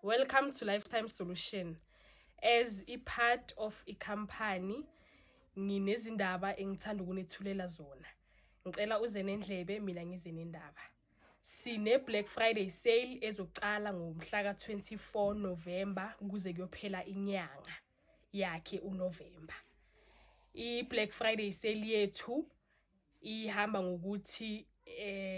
Welcome to Lifetime Solution. As a part of i-company, nginezindaba engithanda ukunethulela zona. Ngicela uze nendlebe, mina ngize nendaba. Sine Black Friday sale ezoqala ngomhla ka-24 November kuze kuyophela inyanga yakhe uNovember. I-Black Friday sale yethu ihamba ngokuthi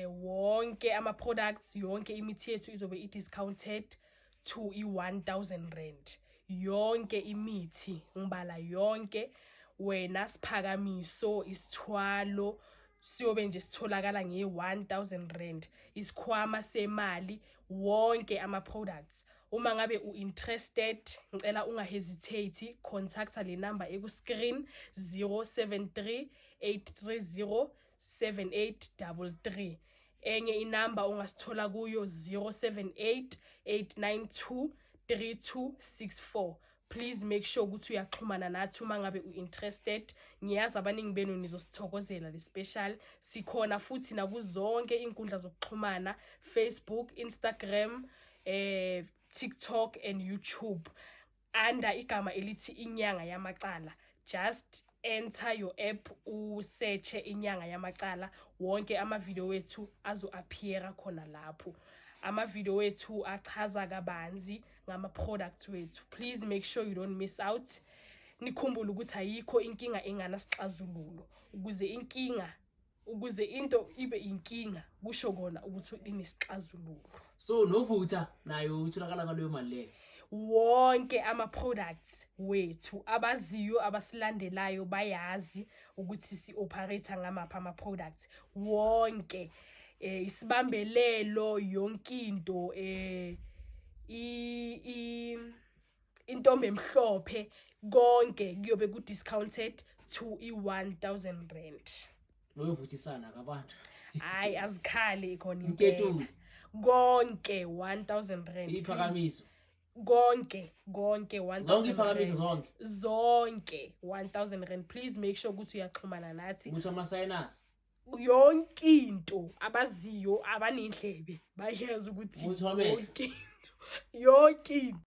wonke ama products, yonke imithi yethu izobe i-discounted to i-R1000. Yonke imithi, ngibala yonke wena, siphakamiso, isithwalo, siyobe nje sitholakala nge-R1000, isikhwama semali, wonke ama-products. Uma ngabe u-interested, ngicela unga-hesitate, contacta le number eku-screen, 073 830 7833. Enye inamba ungasithola kuyo, 078 892 3264. Please make sure ukuthi uyaxhumana nathi uma ngabe u-interested. Ngiyazi abaningi benu nizosithokozela le special. Sikhona futhi nakuzonke iy'nkundla zokuxhumana, Facebook, Instagram, TikTok and YouTube, under igama elithi Inyanga Yamacala. Just enter your app, usearche Inyanga Yamacala, wonke ama-video wethu azo-appeara khona lapho. Ama-video wethu achaza kabanzi ngama-products wethu. Please make sure you don't miss out. Nikhumbule ukuthi ayikho inkinga enganasixazululo. Ukuze into ibe inkinga, kusho kona ukuthi inesixazululo. So novutha nayo utholakala ngaleyo mali leyo? Wonke ama-products wethu, abaziyo abasilandelayo bayazi ukuthi si-operate ngamaphi ama-products wonke, isibambelelo, yonke into, i i intombi emhlophe, konke kuyobe ku-discounted to i-R1000. Loyovuthisana kabantu. Hayi, azikhali khona impela. Inketuli. Konke R1000. Iphakamiso. Konke, konke 1000 Zonke iphakamiso? rand. Zonke? Zonke R1000. Please make sure ukuthi uyaxhumana nathi. Ukuthi ama-sinus. Yonke into, abaziyo abanendlebe bayazi ukuthi Umuthi wamehlo. yonke into, yonke into.